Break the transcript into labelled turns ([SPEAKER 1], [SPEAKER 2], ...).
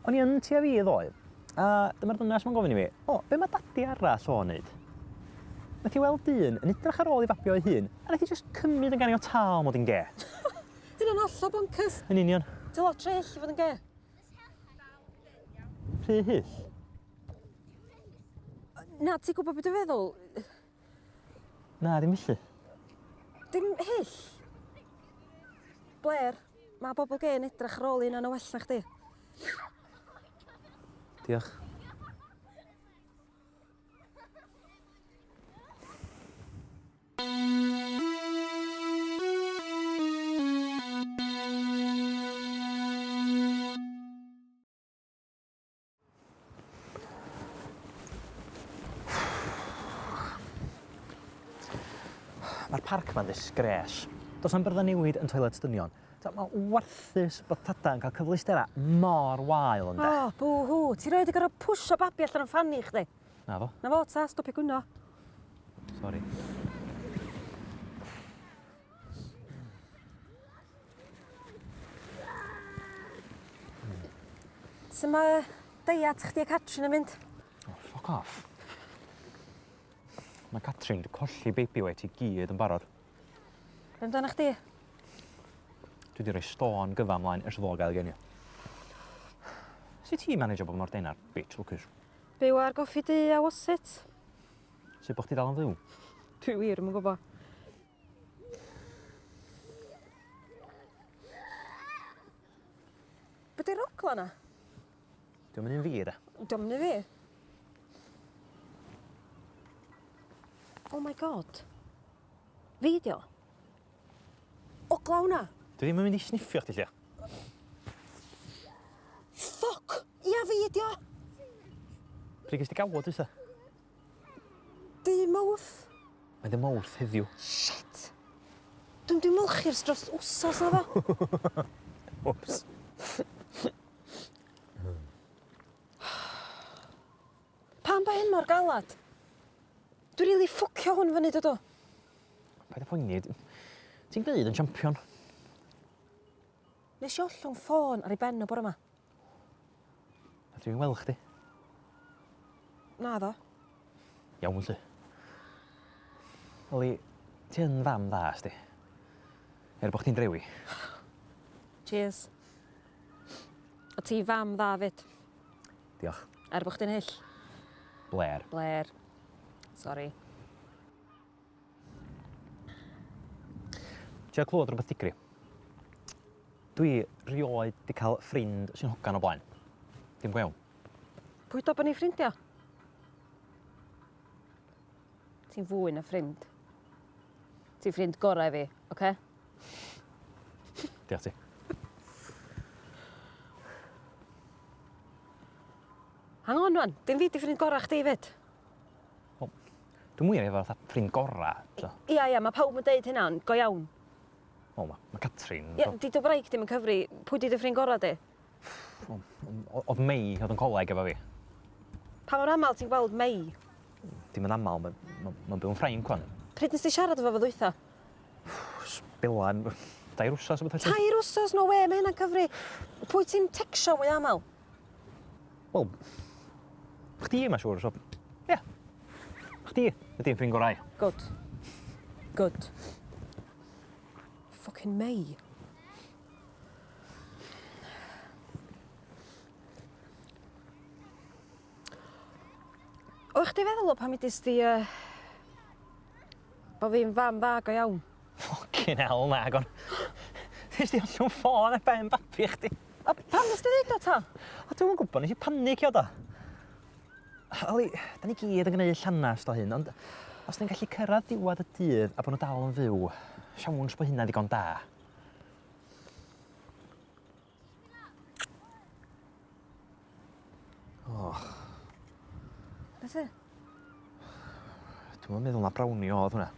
[SPEAKER 1] O'n i yn Tŷ a Fi ddoe, a dyma'r ddynas 'ma'n gofyn i fi, o, be mae dadi arall o'n neud? Nath hi weld dyn yn edrych ar ôl ei fabi o'i hun, a nath hi jyst cymryd yn ganiataol mod i'n gê.
[SPEAKER 2] Hynna'n hollol bonkers.
[SPEAKER 1] Yn union.
[SPEAKER 2] Ti lot rhy hyll i fod yn gê.
[SPEAKER 1] Rhy hyll?
[SPEAKER 2] Na, ti'n gwybod beth dwi'n feddwl?
[SPEAKER 1] Na, ddim felly.
[SPEAKER 2] Dim hyll. Blair, mae bobl gê yn edrych ar ôl eu hunan yn well na chdi.
[SPEAKER 1] Diolch. Mae'r parc 'ma'n ddisgres. Does na'm byrddau newid yn toilet dynion. Ta- Mae warthus bod tata yn cael cyfleusterau mor wael ynde?
[SPEAKER 2] O, bw hw, ti rioed 'di gorfod pwsio babi allan o'n ffanni chdi?
[SPEAKER 1] Naddo.
[SPEAKER 2] Na fo ta, stopia gwyno.
[SPEAKER 1] Sori.
[SPEAKER 2] Su' ma' deiat chdi a Catrin yn mynd?
[SPEAKER 1] Oh, fuck off. Mae Catrin 'di colli baby weight i gyd yn barod.
[SPEAKER 2] Be' amdana chdi?
[SPEAKER 1] Dwi 'di rhoi stôn gyfa mlaen ers iddo fo gael ei geni. Sut ti'n manejio bod mor denar, bitch lwcus?
[SPEAKER 2] Byw ar goffi du a wassit.
[SPEAKER 1] Sut bo' chdi dal yn fyw?
[SPEAKER 2] Dwi wir 'im yn gwbo. Be 'di'r ogla 'na?
[SPEAKER 1] Dio'm yn un fi de.
[SPEAKER 2] Dio'm yn un fi. Oh my God. Fi 'di o. Ogla hwnna.
[SPEAKER 1] Dwi ddim yn mynd i sniffio chdi Llio.
[SPEAKER 2] Ffwc! Ia fi 'di o!
[SPEAKER 1] Pryd ges di gawod dwytha?
[SPEAKER 2] Dy' Mawrth.
[SPEAKER 1] Mae'n dy' Mawrth heddiw.
[SPEAKER 2] Shit! Dwi'm 'di molchi ers dros wsos naddo?
[SPEAKER 1] Wps.
[SPEAKER 2] Pam bo' hyn mor galad? Dwi rili ffwcio hwn fyny dydw?
[SPEAKER 1] Paid â phoeni, ti'n gneud yn champion.
[SPEAKER 2] Nes i ollwng ffôn ar ei ben o bore 'ma.
[SPEAKER 1] Nath rhywun weld chdi?
[SPEAKER 2] Naddo.
[SPEAKER 1] Iawn 'lly. Oli, ti yn fam dda, sti. Er bo' chdi'n drewi.
[SPEAKER 2] Cheers. A ti fam dda 'fyd.
[SPEAKER 1] Diolch.
[SPEAKER 2] Er bo' chdi'n hyll.
[SPEAKER 1] Blair.
[SPEAKER 2] Blair. Sori.
[SPEAKER 1] Ti isio clywed rhywbeth digri? Dwi rioed 'di cael ffrind sy'n hogan o blaen. Dim go iawn.
[SPEAKER 2] Pwy do bo' ni'n ffrindia? Ti'n fwy na ffrind. Ti'n ffrind gorau i fi, oce?
[SPEAKER 1] Diolch ti.
[SPEAKER 2] Hang on wan, dim fi 'di ffrind gorau chdi 'fyd.
[SPEAKER 1] Wel, dwi'm wir efo fatha ffrind gora, t'o'.
[SPEAKER 2] Ia, ia, ma' pawb yn deud hynna, ond go iawn.
[SPEAKER 1] Wel, ma' ma' Catrin...
[SPEAKER 2] Ia, 'di dy wraig dim yn cyfri, pwy 'di dy ffrind gora di?
[SPEAKER 1] Oedd Mei, oedd yn coleg efo fi.
[SPEAKER 2] Pa mor aml ti'n gweld Mei?
[SPEAKER 1] Dim yn aml, mae'n ma, ma byw yn Ffrainc wan.
[SPEAKER 2] Pryd nes ti siarad efo fo ddwytha?
[SPEAKER 1] Sbelan, dair wsos o beth felly.
[SPEAKER 2] Tair wsos? No way, mae hynna'n cyfri. Pwy ti'n tecsio mwy aml?
[SPEAKER 1] Wel, chdi mae'n siŵr, so, ie. Yeah. Chdi ydy'n ffrind gorau.
[SPEAKER 2] Good. Good. Fucking Mei. O'ch chdi feddwl o pan mi di yy bo fi'n fam dda go iawn?
[SPEAKER 1] Fucking hell na gon. Nes di ollwng ffôn ar ben babi chdi.
[SPEAKER 2] A pam nes di ddeud o ta?
[SPEAKER 1] O dwi'm yn gwybod, nes i panicio da. Oli, da ni gyd yn gwneud llanast o hyn, ond os ni'n gallu cyrraedd diwedd y dydd a bod nhw dal yn fyw, siawns bod hynna'n ddigon da. Oh.
[SPEAKER 2] Be' sy?
[SPEAKER 1] Dwi'm yn meddwl na brownie o'dd hwnna.